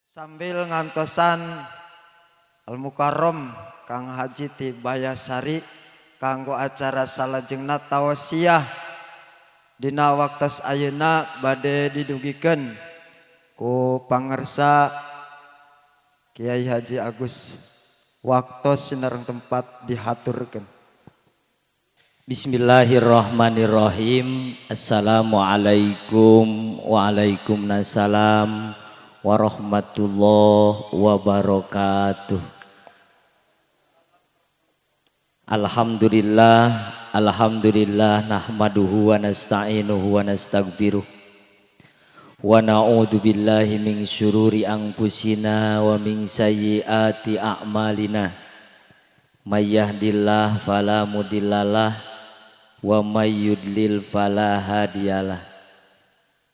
Sambil ngantosan Al Mukarrom Kang Haji ti Bayasari kanggo acara salajengna tausiah dina waktos ayeuna bade didugikeun ku pangersa Kiai Haji Agus waktos sinareng tempat dihaturkeun. Bismillahirrahmanirrahim. Assalamualaikum waalaikumsalam warahmatullahi wabarakatuh. Alhamdulillah, alhamdulillah nahmaduhu wa nasta'inuhu wa nastaghfiruh wa na'udzu billahi min syururi anfusina wa min sayyiati a'malina. May yahdihillahu fala mudhillalah wa may yudlil fala hadiyalah.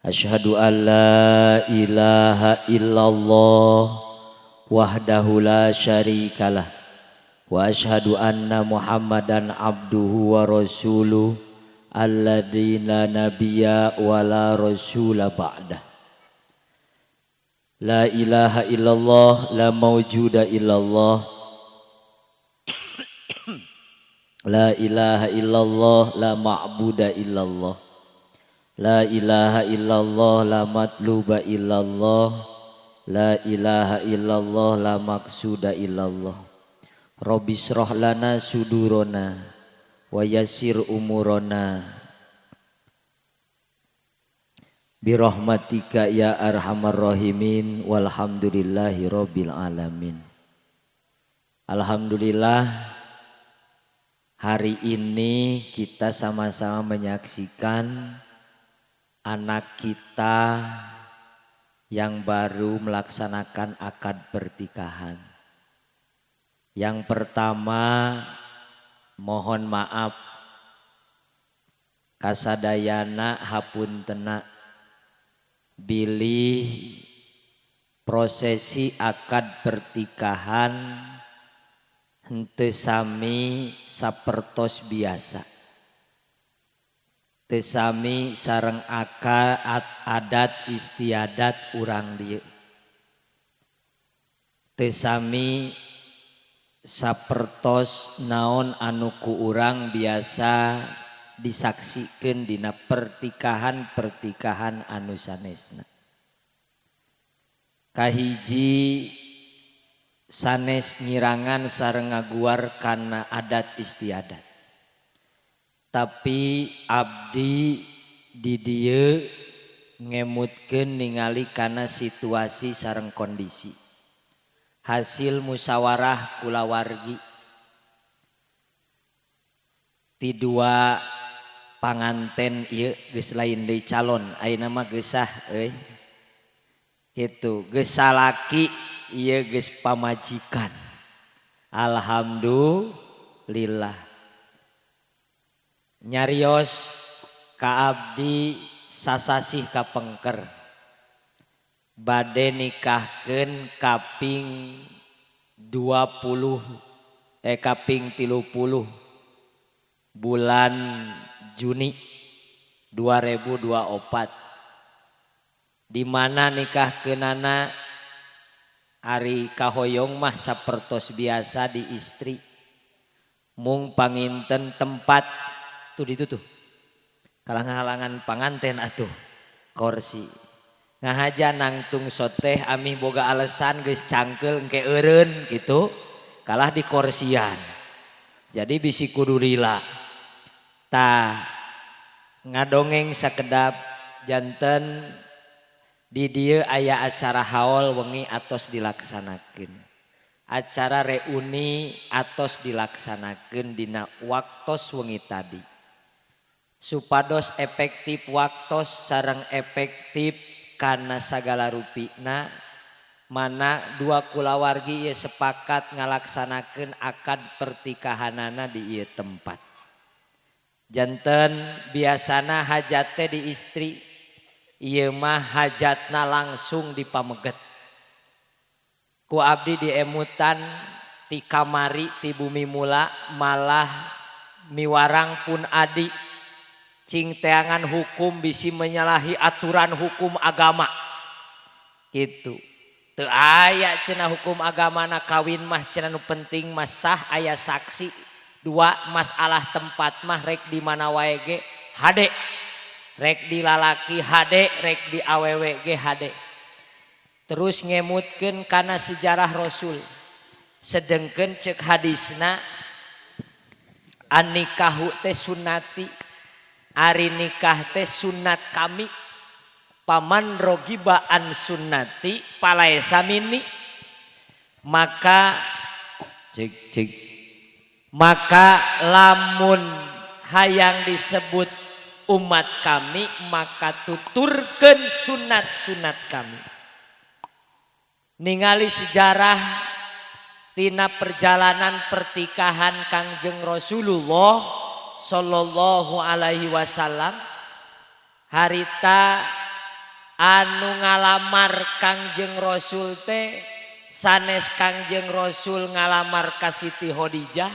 Asyhadu an la ilaha illallah wahdahu la syarikalah wa asyhadu anna Muhammadan abduhu wa rasuluh alladzi la nabiyya wa la rasula ba'dah. La ilaha illallah la mawjuda illallah la ilaha illallah la ma'buda illallah la ilaha illallah la matluba illallah la ilaha illallah la maqsuda illallah. Rabbi shrah lana sudurona wa yassir umurona birahmatika ya arhamar rahimin walhamdulillahi rabbil alamin. Alhamdulillah, hari ini kita sama-sama menyaksikan anak kita yang baru melaksanakan akad pernikahan. Yang pertama, mohon maaf kasadayana hapuntena bilih prosesi akad pernikahan henteu sami sapertos biasa. Teu sami sareng akad adat istiadat urang dieu. Teu sami sapertos naon anu ku urang biasa disaksikeun dina pertikahan-pertikahan anu sanesna. Kahiji sanes nyirangan sareng ngaguar kana adat istiadat. Tapi abdi di dieu ngemutkeun ningali kana situasi sareng kondisi. Hasil musyawarah kulawargi ti dua panganten ieu geus lain deui calon, ayeuna mah geus sah euy. Kitu geus salaki ieu geus pamajikan. Alhamdulillah. Nyarios ka abdi sasasih kapengker bade nikahkeun kaping 20 kaping 30 bulan Juni 2024 di mana nikahkeunana ari kahoyong mah sapertos biasa di istri mung panginten tempat tuh ditutuh kalang-halangan panganten atuh kursi ngahaja nangtung soteh amih boga alasan geus cangkeul engke eureun gitu kalah di korsian jadi bisi kudu lila tah ngadongeng sakedap janten di dieu aya acara haul wengi atos dilaksanakeun acara reuni atos dilaksanakeun dina waktos wengi tadi supados efektif waktos sareng efektif kana sagala rupina mana dua kulawargi ieu sepakat ngalaksanakeun akad pertikahanana di ieu tempat. Janten biasana hajat teh di istri ieu mah hajatna langsung dipameget. Ku abdi diemutan ti kamari ti bumi mula malah miwarang pun adi cing teangan hukum bisi menyalahi aturan hukum agama gitu. Teu aya cenah hukum agamana kawin mah cenah nu penting mah sah aya saksi dua, masalah tempat mah rek di mana wae ge hade, rek di lalaki hade, rek di awewe ge hade. Terus ngemutkeun kana sejarah Rasul, sedengkeun cek hadisna an-nikahu teh sunnati, ari nikah teh sunat kami, paman rogiba an sunnati palaesa minni. Maka cek cek, maka lamun hayang disebut umat kami maka tuturkeun sunat-sunat kami. Ningali sejarah tina perjalanan pertikahan Kangjeng Rasulullah sallallahu alaihi wasallam, harita anu ngalamar Kangjeng Rasul teh sanes Kangjeng Rasul ngalamar ka Siti Khadijah,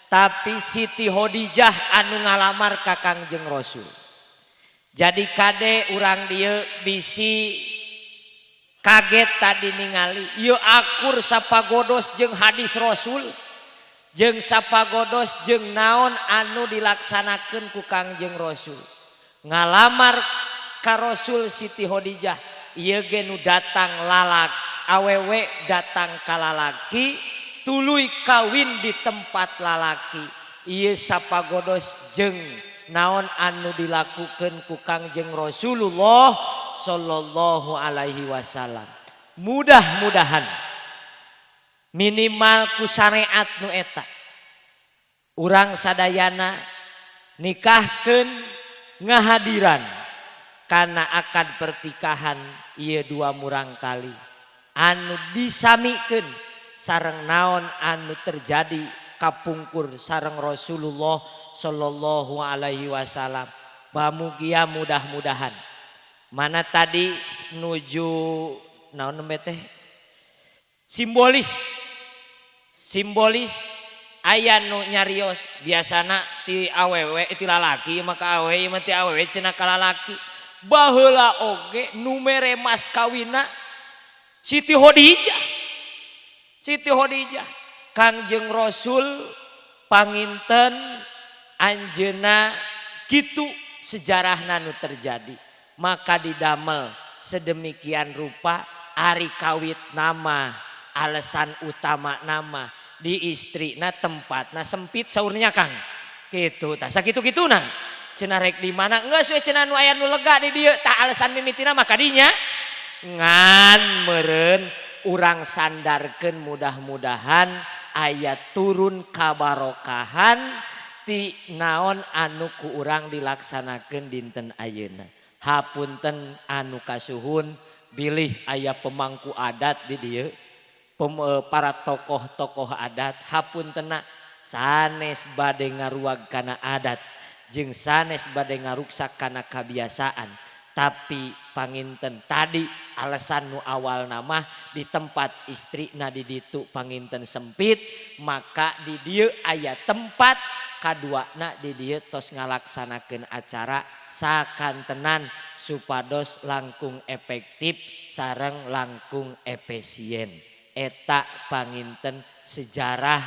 tapi Siti Khadijah anu ngalamar ka Kangjeng Rasul. Jadi kade urang dieu bisi kaget tadi ningali ieu akur sapagodos jeung hadis Rasul jeung sapagodos jeung naon anu dilaksanakeun ku Kangjeng Rasul. Ngalamar ka Rasul Siti Khadijah, ieu ge nu datang lalak awewe datang ka lalaki tuluy kawin di tempat lalaki. Ieu sapagodos jeung naon anu dilakukeun ku Kangjeng Rasulullah sallallahu alaihi wasallam. Mudah-mudahan minimal ku syariat nu eta urang sadayana nikahkeun ngahadiran kana akad pertikahan ieu dua murang kali anu disamikeun sareng naon anu terjadi kapungkur sareng Rasulullah sallallahu alaihi wasallam. Bamugia mudah-mudahan mana tadi nuju naon nembe teh simbolis, simbolis aya nu nyarios biasana ti awewe ti lalaki maka awewe mah ti awewe cenah ka lalaki. Baheula oge nu mere mas kawina Siti Khadijah. Siti Khadijah Kangjeng Rasul panginten anjeunna kitu sejarahna nu terjadi. Maka didamel sedemikian rupa ari kawit nama alasan utama nama di istrina tempatna sempit saurnya Kang kitu tah sakitu-kituna cenah rek di mana geus we cenah nu aya nu lega di dieu tah alasan mimitina mah kadinya ngan meureun urang sandarkeun mudah-mudahan aya turun kabarokahan ti naon anu ku urang dilaksanakeun dinten ayeuna. Hapunten anu kasuhun bilih aya pemangku adat di dieu, para tokoh-tokoh adat, hapuntena sanes bade ngaruag kana adat jeung sanes bade ngaruksak kana kabiasaan, tapi panginten tadi alasan nu awal nama di tempat istri na di ditu panginten sempit, maka di dieu aya tempat kaduana di dieu tos ngalaksanakeun acara sakantenan supados langkung efektif sareng langkung efisien. Eta panginten sejarah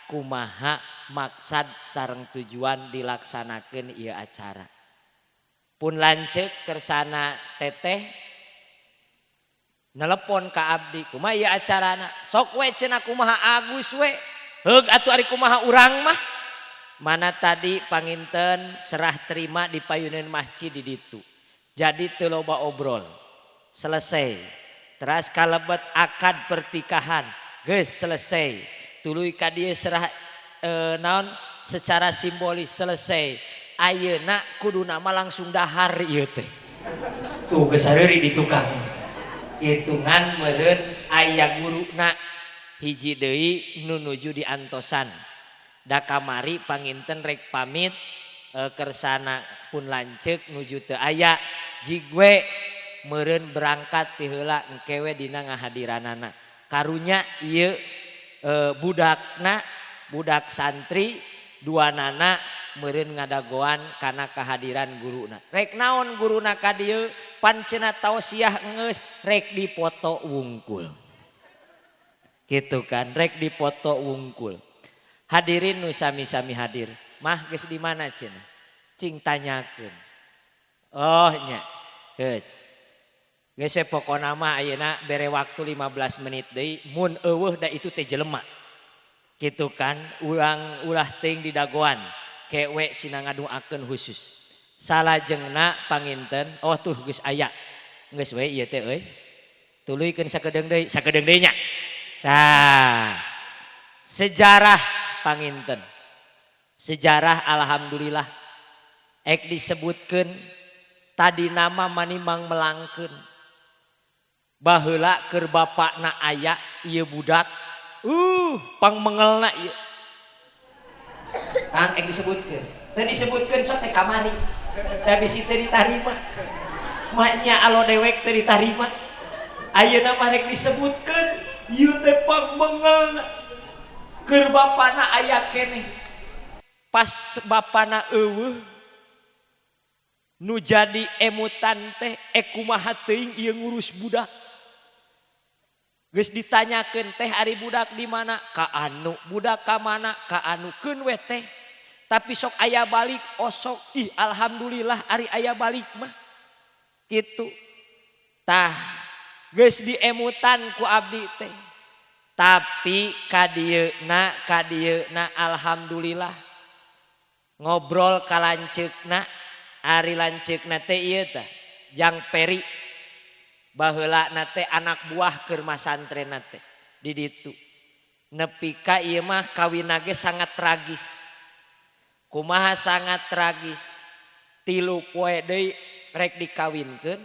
kumaha maksad sareng tujuan dilaksanakeun ieu acara. Pun lanceuk kersana teteh nelepon ka abdi kumaha ieu acarana, sok we cenah kumaha Agus we heug atuh ari kumaha urang mah. Mana tadi panginten serah terima di payunan masjid di ditu. Jadi teu loba obrol. Selesai. Teras kalebet akad pertikahan. Geus selesai. Tuluy ka dieu serah naon secara simbolis selesai. Ayeuna kuduna mah langsung dahar ieu teh. Tuh geus sareuri di tukang. Hitungan meureun aya guruna hiji deui nu nuju diantosan. Da kamari panginten rek pamit kersana pun lanceuk nuju teu aya jigwe meureun berangkat ti heula engke we dina ngahadiranana. Karunya ieu budakna budak santri duanana meureun ngadagoan kana kehadiran guruna. Rek naon guruna ka dieu pan cenah tausiah geus rek dipoto wungkul. Gitu kan, rek dipoto wungkul. Hadirin nu sami-sami hadir, mah geus di mana cenah? Cing tanyakeun. Oh nya, geus. Geus we pokona mah ayeuna bere waktu 15 menit deui mun eueuh da itu teh jelema. Gitu kan, urang ulah teuing di dagoan. Kewe sina ngadoakeun khusus. Salajengna panginten, oh tuh geus aya. Geus we ieu teh euy. Tuluykeun sakedeung deui, sakedeung deui nya. Tah. Sejarah panginten. Sejarah alhamdulillah ek disebutkeun tadi nama manimang melangkeun. Baheula keur bapakna aya ieu budak, pangmengelna ieu. Kang ek disebutkeun. Teu disebutkeun sok teh kamari. Da bisi teu ditarima. Maknya alo dewek teu ditarima. Ayeuna mah rek disebutkeun ieu teh pangmengelna. Keur bapana aya keneh. Pas bapana eueuh nu jadi emutan teh kumaha teuing ieu ngurus budak. Geus ditanyakeun teh ari budak di mana? Ka anu, budak ka mana? Ka anu keun we teh. Tapi sok aya balik osok, ih alhamdulillah ari aya balik mah. Kitu. Tah geus diemutan ku abdi teh. Tapi kadieuna alhamdulillah ngobrol ka lanceukna, ari lanceukna teh ieu tah Jang Peri. Baheula na teh anak buah keur masantren na teh di ditu. Nepi ka ieu mah kawinna ge sangat tragis. Kumaha sangat tragis? 3 poe deui rek dikawinkeun,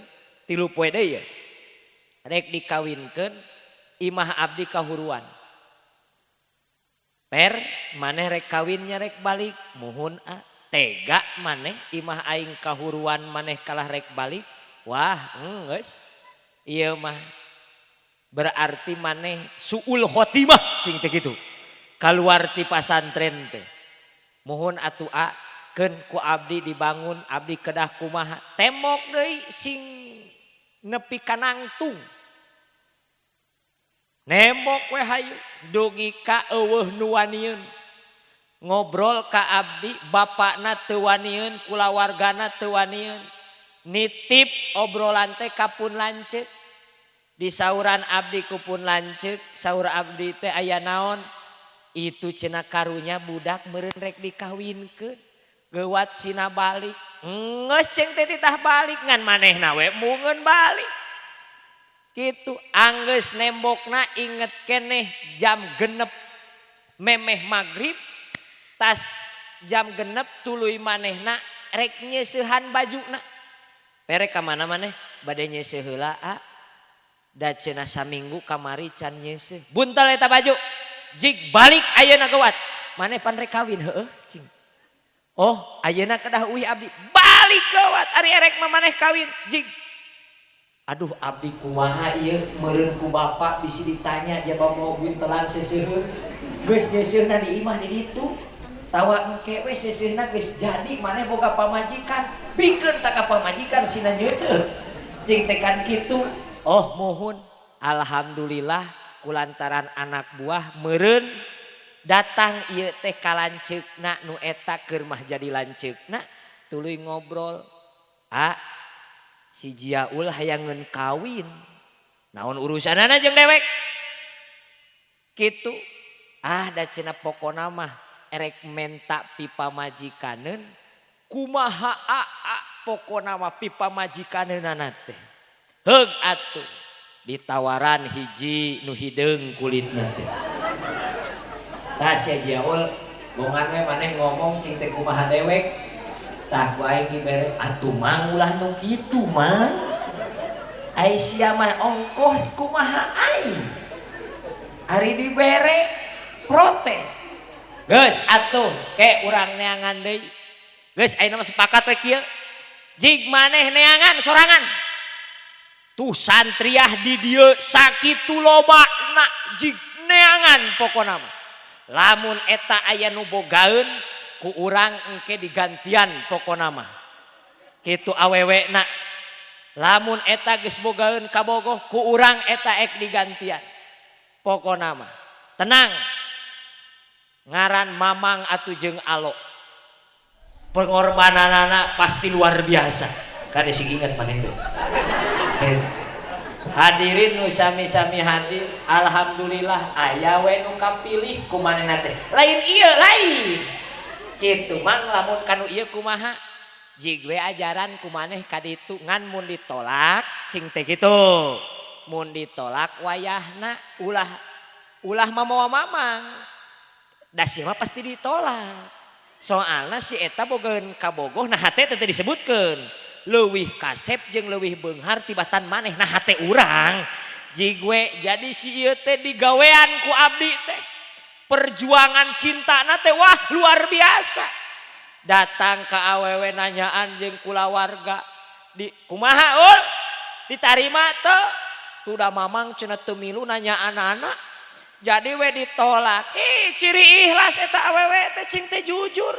3 poe deui ya. Rek dikawinkeun imah abdi kahuruan. Per maneh rek kawinnya rek balik muhun a tega maneh imah aing kahuruan maneh kalah rek balik. Wah geus ieu mah berarti maneh suul khotimah cing teh kitu. Kaluar ti pasantren teh. Muhun atuh a keun ku abdi dibangun abdi kedah kumaha tembok deui sing nepi ka nangtung. Nembok we hayu dugi ka eueuh nu wanieun. Ngobrol ka abdi bapakna teu wanieun kulawargana teu wanieun. Nitip obrolan teh ka pun lanceuk. Disauran abdi ku pun lanceuk, saur abdi teh aya naon? Itu cenah karunya budak meureun rek dikawinkeun. Geuwat sina balik. Geus ceung teh titah balik ngan manehna we mungeun balik. Kitu anggeus nembokna inget keneh jam 6 memeh magrib tas jam 6 tuluy manehna rek nyeusehan bajuna. Perek ka mana maneh bade nyeuseuh heula a. Da cenah saminggu kamari can nyeuseuh. Buntel eta baju. Jig balik ayeuna geuwat. Maneh pan rek kawin heueuh cing. Oh ayeuna kedah uih abdi. Balik geuwat ari erek mah maneh kawin jig. Aduh abdi kumaha ieu meureun ku bapak bisi ditanya jaba mau buntelan seuseuheun. Geus nyeuseuna di imah di ditu. Tawa engke we seuseuhna geus jadi maneh boga pamajikan. Bikeun ta ka pamajikan sina nyeuteuh. Cing teh kan kitu. Oh muhun alhamdulillah kulantaran anak buah meureun datang ieu teh ka lanceukna nu eta keur mah jadi lanceukna tuluy ngobrol. A si Jiaul hayangeun kawin. Naon urusanana jeung dewek? Kitu. Ah da cenah pokona mah erek menta pipamajikaneun kumaha aa pokona mah pipamajikaneunana teh. Heug atuh ditawaran hiji nu hideung kulitna teh. Tah sia Jiaul bongan we maneh ngomong cing teh kumaha dewek. Tah ku aing dibere atuh mang ulah nu kitu mang. Ai sia mah ongkoh kumaha aing. Ari dibere protes. Geus atuh ke urang neangan deui. Geus ayeuna mah sepakat we kieu. Jig maneh neangan sorangan. Tuh santriah di dieu sakitu lobana jig neangan pokona mah. Lamun eta aya nu bogaeun Ku urang engke digantian pokona mah. Kitu awewe na. Lamun eta geus bogaeun kabogoh ku urang eta ek digantian. Pokona mah. Tenang. Ngaran Mamang atuh jeung Alo. Pengorbananana pasti luar biasa. Kade sing ingat maneh teh. Hadirin nu sami-sami hadir, alhamdulillah aya we nu kapilih ku manehna teh. Lain ieu lain. Kitu Mang lamun kanu ieu kumaha? Jig we ajaran ku maneh ka ditu ngan mun ditolak cing teh kitu. Mun ditolak wayahna ulah ulah mamawa Mamang. Da sia mah pasti ditolak. Soalna si eta bogaeun kabogoh nah hate teh disebutkeun. Leuwih kasep jeung leuwih beunghar tibatan maneh nah hate urang. Jig we jadi si ieu teh digawean ku abdi teh. Perjuangan cintana teh wah luar biasa. Datang ka awewe nanyaan jeung kulawarga. Di kumaha ul? Ditarima teu? Tuh Mamang cenah teu milu nanya anak-anak. Jadi we ditolak. Ih ciri ikhlas eta awewe teh cing teh jujur.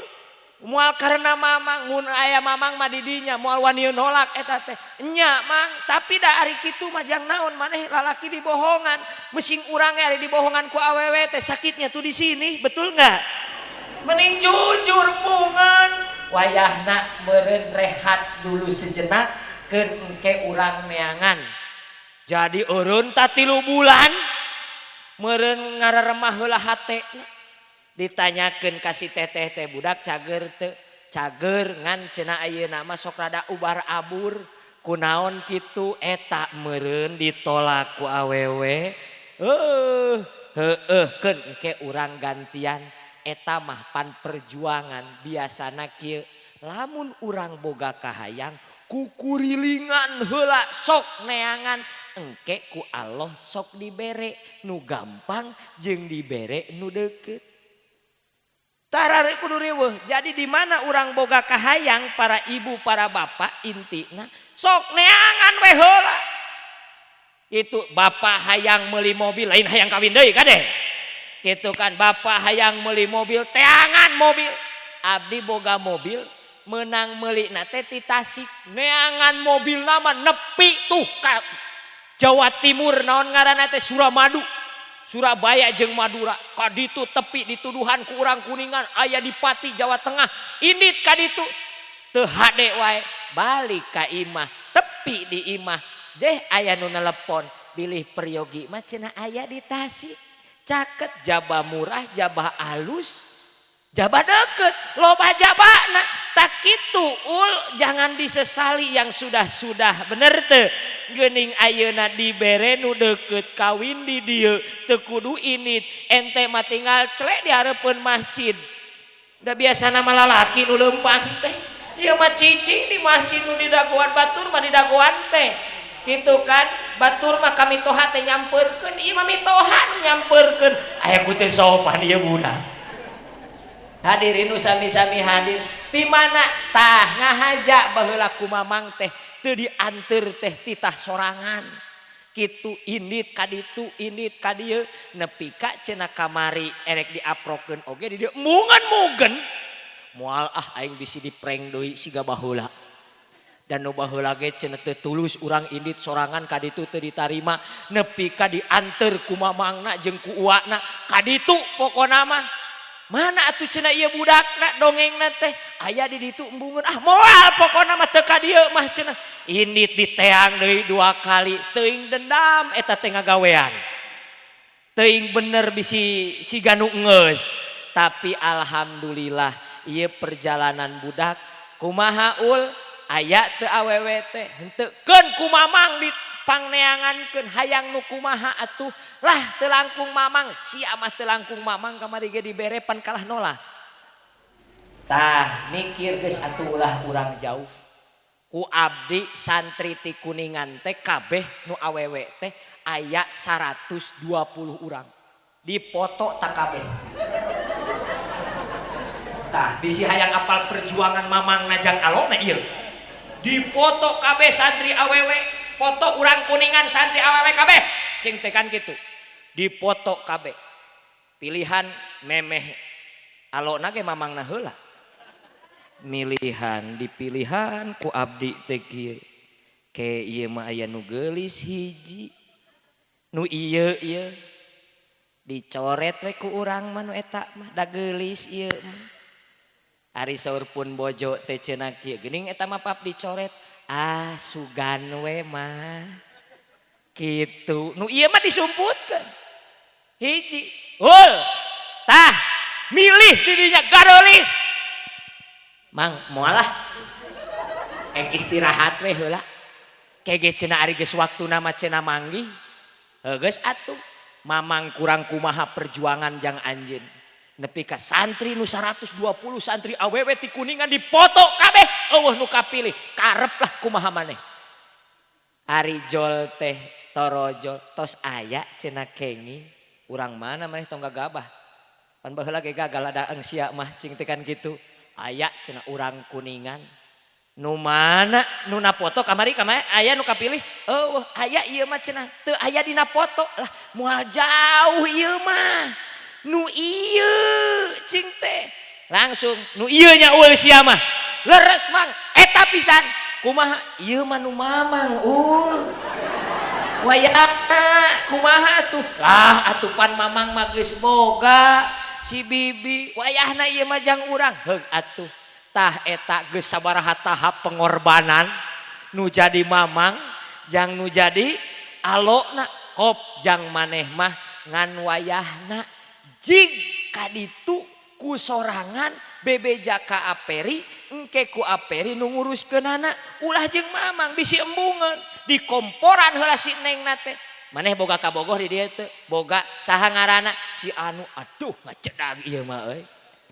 Moal karena Mamang mun aya Mamang mah di dinya moal wani nolak eta teh. Nya Mang, tapi da ari kitu mah jang naon maneh lalaki dibohongan. Mesing urang ge ari dibohongan ku awewe teh sakitnya tuh di sini, betul nggak? Mending jujur pungan. Wayahna meureun rehat dulu sejenak keun engke urang neangan. Jadi eureun ta 3 bulan meureun ngararemah heula hatena. Ditanyakeun ka si teteh teh budak cager teu? Cager ngan cenah ayeuna mah sok rada ubar abur. Kunaon kitu eta meureun ditolak ku awewe. Heueuh keun engke urang gantian. Eta mah pan perjuangan biasana kieu. Lamun urang boga kahayang kukurilingan heula sok neangan engke ku Allah sok dibere nu gampang jeung dibere nu deukeut. Tarare kudu riweuh. Jadi di mana urang boga kahayang para ibu para bapak intina sok neangan we heula. Itu bapak hayang meuli mobil lain hayang kawin deui kade. Gitu kan bapak hayang meuli mobil teangan mobil. Abdi boga mobil menang meuli na teh ti Tasik neangan mobil nama nepi tuh ka Jawa Timur naon ngaranna teh Suramadu. Surabaya jeung Madura ka ditu tepi dituduhan ku urang Kuningan aya di Pati Jawa Tengah indit ka ditu teu hade wae balik ka imah tepi di imah deh aya nu nelepon bilih peryogi mah cenah aya di Tasik caket jaba murah jaba alus jaba deket loba jabana tak kitu ul jangan disesali yang sudah-sudah bener teu geuning ayeuna dibere nu deukeut kawin di dieu teu kudu init ente mah tinggal celek di hareupeun masjid da biasana mah lalaki nu leumpang teh ieu mah cicing di masjid nu di dagoan batur mah di dagoan teh kitu kan batur mah kami toha teh nyampeurkeun ieu mah mitoha nu nyampeurkeun aya ku teh sopan ieu budak. Hadirin nu sami-sami hadir di mana tah ngahaja baheula ku Mamang teh teu dianteur teh titah sorangan kitu indit ka ditu indit ka dieu nepi ka cenah kamari erek diaprokeun oge di dieu mungan-mugen moal ah aing bisi diprank deui siga baheula dan nu baheula ge cenah teu tulus urang indit sorangan ka ditu teu ditarima nepi ka dianteur ku Mamangna jeung ku uakna ka ditu pokona mah mana atuh cenah ieu budakna dongengna teh aya di ditu embungeun ah moal pokona mah teu ka dieu mah cenah indit diteang deui 2 kali teuing dendam eta teh ngagawean teuing bener bisi siga nu geus tapi alhamdulillah ieu perjalanan budak kumaha ul aya teu awewe teh henteu keun ku Mamang dipangneangankeun hayang nu kumaha atuh lah teu langkung Mamang sia mah teu langkung Mamang kamari ge dibere pan kalah nolak tah mikir geus atuh ulah urang jauh ku abdi santri ti Kuningan teh kabeh nu awewe teh aya 120 urang dipoto tak kabeh tah bisi hayang apal perjuangan Mamang najang alona ieu dipoto kabeh santri awewe foto urang Kuningan santri awewe kabeh cing teh kan kitu dipoto kabeh pilihan memeh alona ge Mamangna heula Milihan dipilihan ku abdi teh kieu. Ke ieu mah aya nu geulis hiji. Nu ieu ieu dicoret we ku urang mah nu eta mah da geulis ieu mah. Ari saur pun bojo teh cenah kieu geuning eta mah pap dicoret. Ah sugan we mah. Kitu nu ieu mah disumputkeun. Hiji. Hul. Tah milih didinya garolis. Mang moal lah. Ek istirahat we heula. Kege cenah ari geus waktuna mah cenah manggih. Heuh geus atuh. Mamang kurang kumaha perjuangan jang anjeun. Nepi ka santri nu 120 santri awewe ti Kuningan dipoto kabeh eueuh nu kapilih. Karep lah kumaha maneh. Ari jol teh torojol tos aya cenah kengi. Urang mana maneh tong gagabah. Pan baheula ge gagal ada sia mah cing teh kan kitu. Aya cenah urang Kuningan. Nu mana nu na foto kamari kamari aya nu kapilih. Eueuh aya ieu mah cenah teu aya dina foto lah moal jauh ieu mah. Nu ieu cing teh. Langsung nu ieu nya ul sia mah. Leres mang eta pisan. Kumaha ieu mah nu mamang ul. Wayahna kumaha atuh? Lah atuh pan mamang mah geus boga si bibi. Wayahna ieu mah jang urang. Heug atuh. Tah eta geus sabaraha tahap pengorbanan nu jadi mamang jang nu jadi alona kop jang maneh mah ngan wayahna jig kaditu ku sorangan bebeja ka aperi engke ku aperi nu nguruskeunana ulah jeung mamang bisi embungeun di komporan heula si nengna teh maneh boga kabogoh di dieu teh boga saha ngaranna si anu aduh ngacedag ieu mah euy.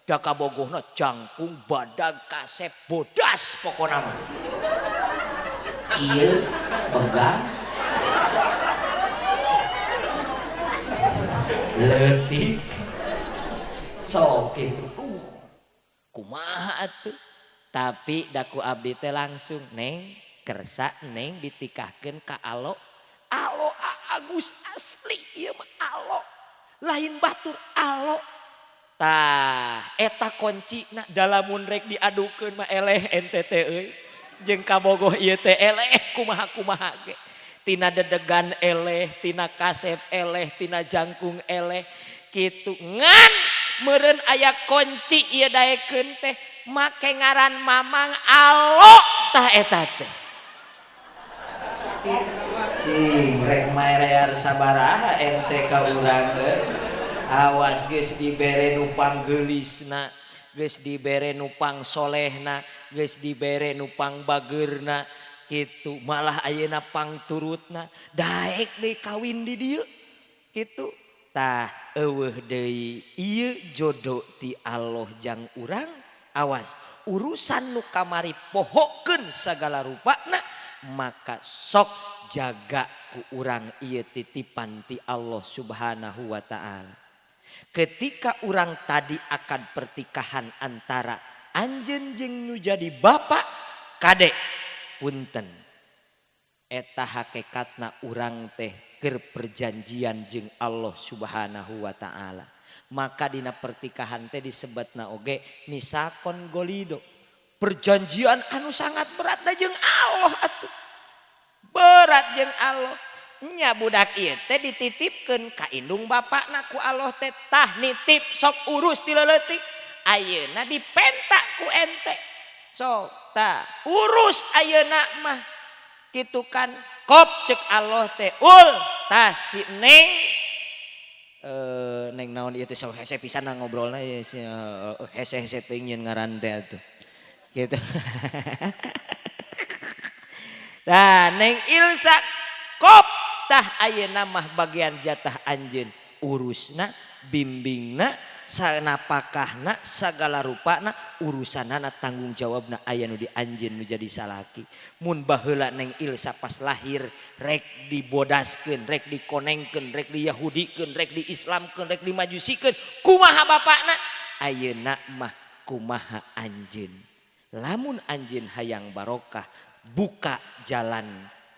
Da kabogohna jangkung badag kasep bodas pokona mah. Ieu begang leutik sok kitu. Kumaha atuh? Tapi da ku abdi teh langsung neng kersa neng ditikahkeun ka alo. Alo Agus asli ieu mah alo. Lain batur alo. Tah eta koncina dalamun rek diadukeun mah eleh ente teh euy. Jeung kabogoh ieu teh eleh kumaha-kumaha ge. Tina dedegan eleh, tina kasep eleh, tina jangkung eleh kitu. Ngan meureun aya kunci ieu daekeun teh make ngaran mamang alo tah eta teh. Sing rek maerear sabaraha ente ka urang euy. Awas geus dibere nu panggeulisna, geus dibere nu pangsolehna, geus dibere nu pangbageurna kitu malah ayeuna pangturutna daek deui kawin di dieu kitu. Tah eueuh deui ieu jodoh ti Allah jang urang. Awas urusan nu kamari pohokeun sagala rupana maka sok jaga ku urang ieu titipan ti Allah Subhanahu wa taala. Ketika urang tadi akan pertikahan antara anjeun jeung nu jadi bapak kade punten eta hakikatna urang teh keur perjanjian jeung Allah Subhanahu wa taala. Maka dina pertikahan teh disebutna oge misakon golido, perjanjian anu sangat berat da jeung Allah atuh. Berat jeung Allah. Nya budak ieu teh dititipkeun ka indung bapakna ku Allah teh tah nitip sok urus ti leutik. Ayeuna dipenta ku ente. Sok tah urus ayeuna mah. Kitu kan kop cek Allah teh ul tah si neng neng naon ieu teh sok hese pisan ngobrolna hese-hese teh nyeun ngaran teh atuh. Gitu. Nah neng Ilsa kop tah ayeuna mah bagian jatah anjeun urusna bimbingna sanapakahna sagala rupana urusanana tanggung jawabna aya nu di anjeun nu jadi salaki. Mun baheula neng Ilsa pas lahir rek dibodaskeun, rek dikonengkeun, rek diyahudikeun, rek diislamkeun, rek dimajusikeun, kumaha bapakna? Ayeuna mah kumaha anjeun. Lamun anjeun hayang barokah buka jalan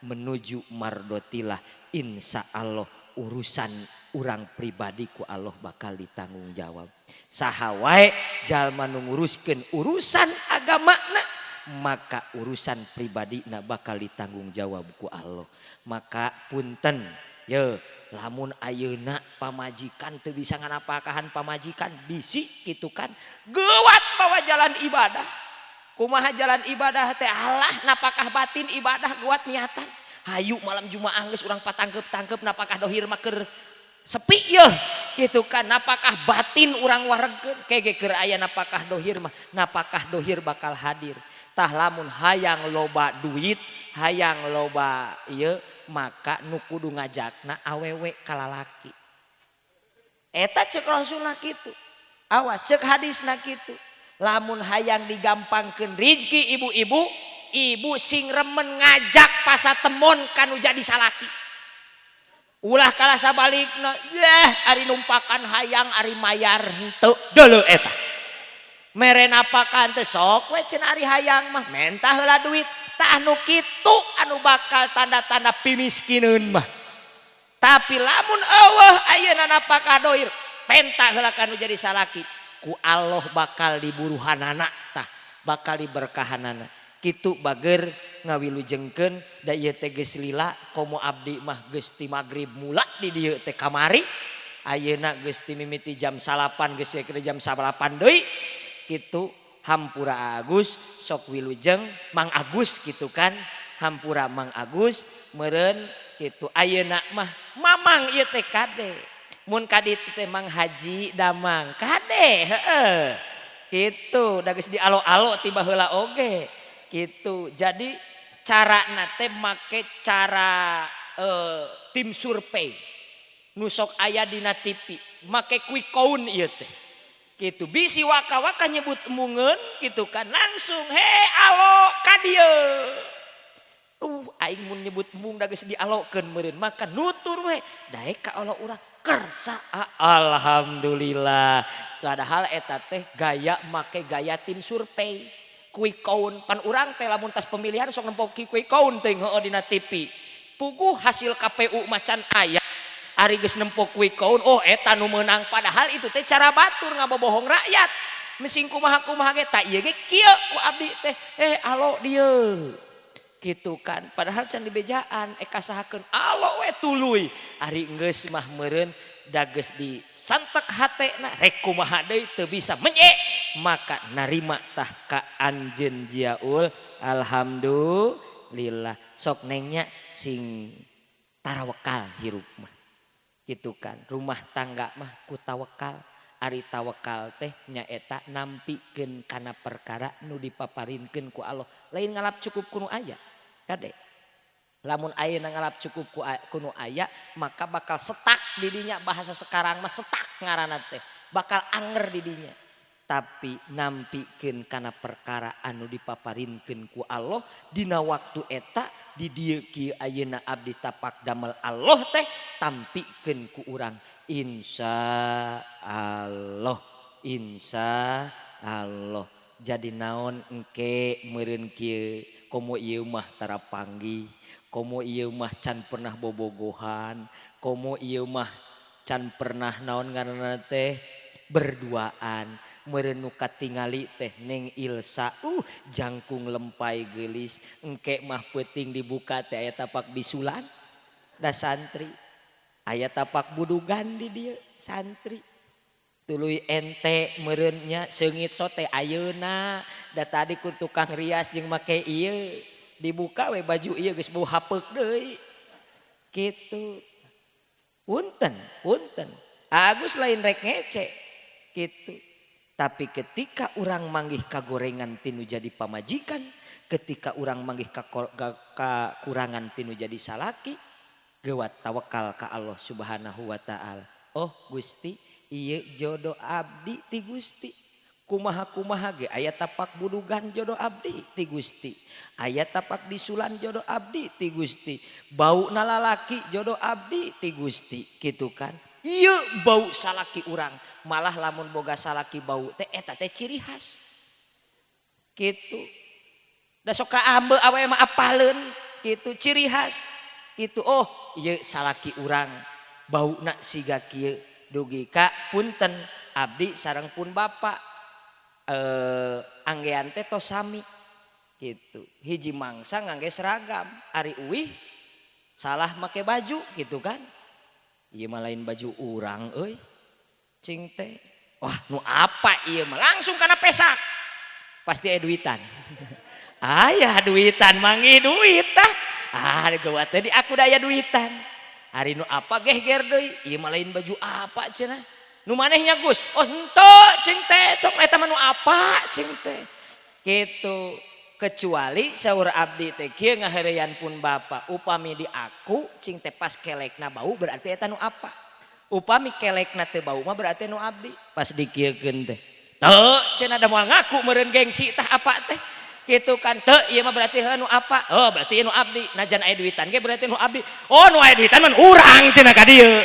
menuju mardotilah, insya Allah urusan urang pribadi ku Allah bakal ditanggung jawab. Saha wae jalma nu nguruskeun urusan agamana, maka urusan pribadi na bakal ditanggung jawab ku Allah. Maka punten ye, lamun ayeuna pamajikan teu bisa nganapakahan pamajikan bisi gitu kan, geuwat bawa jalan ibadah. Kumaha jalan ibadah teh? Allah, napakah batin ibadah guat niatan. Hayu malam Jumaah geus urang patangkep-tangkep napakah dohir mah keur sepi yeuh gitu kan, napakah batin urang waregkeun kege keur aya napakah dohir mah, napakah dohir bakal hadir. Tah, lamun hayang loba duit, hayang loba ieu, maka nu kudu ngajakna awewe ka lalaki. Eta cek Rasulullah kitu, awas, cek hadisna kitu. Lamun hayang digampangkeun rizki ibu-ibu, ibu sing remen ngajak pasatemon kanu jadi salaki. Ulah kalah sabalikna, yeh, ari numpakan hayang, ari mayar henteu. Deuleu eta mere napakan teh sok we cenah, ari hayang mah mentah heula duit. Tah, anu kitu anu bakal tanda-tanda pimiskineun mah. Tapi lamun eueuh ayeuna napakah dohir, penta heula kanu jadi salaki, ku Allah bakal diburuhanana, tah bakal diberkahanana. Kitu bager ngawilujengkeun da ieu teh geus lila. Komo abdi mah geus ti magrib mula di dieu teh kamari, ayeuna geus ti mimiti jam 9, geus ke jam 9 deui kitu. Hampura Agus, sok wilujeng Mang Agus gitu kan, hampura Mang Agus meureun kitu. Ayeuna mah Mamang ieu teh kade, mun ka ditu teh Mang Haji Damang kade, heeh, kitu da geus dialo-alo ti baheula oge gitu. Jadi cara teh make cara tim survei nu sok aya dina TV, make quick count ieu teh gitu. Bisi waka-waka nyebut emungeun gitu kan, langsung he alo ka dieu. Aing mun nyebut embung da geus dialokeun meureun, maka nutur we daek ka Allah urang kersa. Alhamdulillah, padahal eta teh gaya make gaya tim survei quick count. Pan urang teh lamun tas pemilihan sok nempo quick count teh, heueuh, dina TV. Puguh hasil KPU macan aya, ari geus nempo quick count, oh, eta nu meunang. Padahal itu teh cara batur ngabobohong rakyat. Mesing kumaha kumaha ge tak ieu ge kieu ku abdi teh, eh, alo dieu gitu kan. Padahal can dibejaan, eh, kasahakeun alo we tuluy. Ari geus mah meureun da geus di santek hatena, rek kumaha deui teu bisa menye, maka narima tah ka anjeun Jiaul. Alhamdulillah. Sok nengnya sing tarawakal hirup mah gitu kan. Rumah tangga mah ku tawakal. Ari tawakal teh nyaeta nampikeun kana perkara nu dipaparinkeun ku Allah, lain ngalap cukup ku nu aya. Kade, lamun ayeuna ngalap cukup ku nu aya, maka bakal setak didinya. Bahasa sekarang mah setak ngaranna teh, bakal anger didinya. Tapi nampikeun kana perkara anu dipaparinkeun ku Allah dina waktu eta di dieu kieu, ayeuna abdi tapak damel Allah teh, tampikeun ku urang, insya Allah, insya Allah. Jadi naon engke meureun kieu, komo ieu mah tara panggih, komo ieu mah can pernah bobogohan, komo ieu mah can pernah naon ngaranna teh berduaan. Meureun nu katingali teh Neng Ilsa, jangkung lempai geulis, engke mah peuting dibuka teh aya tapak bisulan da santri, aya tapak budugan di dieu santri. Tuluy ente meureun nya seungit sote ayeuna da tadi ku tukang rias jeung make ieu, dibuka we baju ieu geus bau hapeuk deui kitu. Punten, punten Agus, lain rek ngece gitu. Tapi ketika orang manggih kagorengan tinu jadi pamajikan, ketika orang manggih kakurangan tinu jadi salaki, gewat tawakal ka Allah Subhanahu wa Ta'ala. Oh Gusti, ieu jodoh abdi ti Gusti. Kumaha kumaha ge aya tapak budugan jodoh abdi ti Gusti, aya tapak bisulan jodoh abdi ti Gusti, bau nalalaki jodoh abdi ti Gusti gitu kan. Ieu bau salaki urang. Malah lamun boga salaki bau teh, eta teh ciri khas gitu. Da sok kaambe awe mah apaleun gitu, ciri khas gitu. Oh, ieu salaki urang bauna siga kieu. Dugi ka punten, abdi sareng pun bapak. Anggean teh tos sami gitu, hiji mangsa ngangge seragam, ari uih salah make baju gitu kan, ieu mah lain baju urang euy cing teh. Wah, nu apa ieu mah, langsung kana pesak pasti aya duitan, aya duitan, manggih duit tah. Ah, geuwat teh di aku da aya duitan. Ari nu apa geger deui, ieu mah lain baju apa cenah. Nu manehnya Gus, oh henteu cing teh, tong eta mah nu apa cing teh. Gitu. Kecuali saur abdi teh kieu ngaheureuyan pun bapa, upami di aku cing teh pas kelekna bau berarti eta nu apa. Upami kelekna teu bau mah berarti nu abdi. Pas dikieukeun teh. Teu cenah, da moal ngaku meureun gengsi tah apa teh. Gitu kan, teu ieu mah berarti heuh nu apa. Oh berarti nu abdi, najan aya duitan ge berarti nu abdi. Oh, nu aya duitan mah urang cenah ka dieu.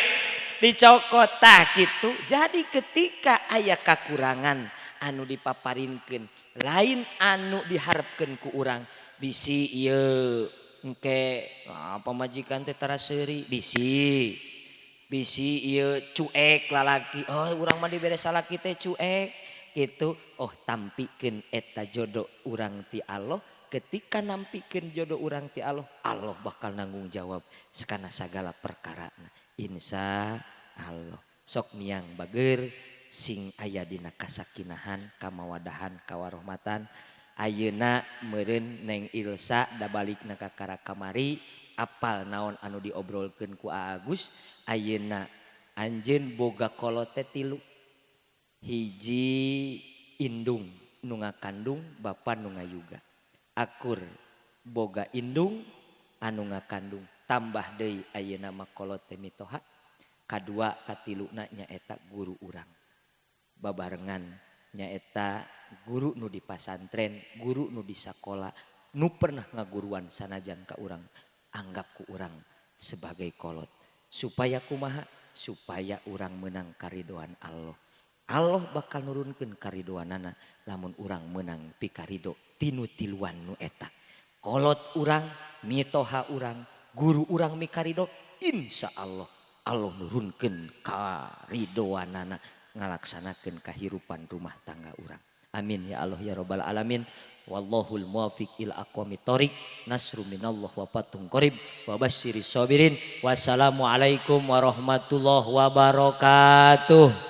Dicokot tah kitu. Jadi ketika aya kakurangan anu dipaparinkeun lain anu diharapkeun ku urang, bisi ieu engke pamajikan teh tara seuri, bisi bisi ieu cuek lalaki, oh urang mah dibere salaki teh cuek gitu. Oh, tampikeun eta jodoh urang ti Allah. Ketika nampikeun jodoh urang ti Allah, Allah bakal nanggung jawab kana sagala perkara, insya Allah. Sok miang bager, sing aya dina kasakinahan, kamawadahan, kawarohmatan. Ayeuna meureun Neng Ilsa da balikna ka kamari apal naon anu diobrolkeun ku Agus. Ayeuna anjeun boga kolot teh tilu, hiji indung nu ngakandung, bapa nu ngayuga, akur boga indung anu ngakandung, tambah deui ayeuna mah kolot teh mitoha, kadua katiluna nyaeta guru urang babarengan, nyaeta guru nu di pasantren, guru nu di sakola, nu pernah ngaguruan sanajan ka urang, anggap ku urang sebagai kolot. Supaya kumaha? Supaya urang menang karidoan Allah. Allah bakal nurunkeun karidoanana lamun urang menang pikarido tinu tiluan nu eta. Kolot urang, mitoha urang, guru urang mikarido, insya Allah Allah nurunkeun karidoanana ngalaksanakeun kahirupan rumah tangga urang. Amin ya Allah ya robbal alamin. Wallahul muwafiq ila aqwamit thoriq. Nasru minallah wa fathun qarib wa basyiris sabirin. Wassalamualaikum warahmatullahi wabarakatuh.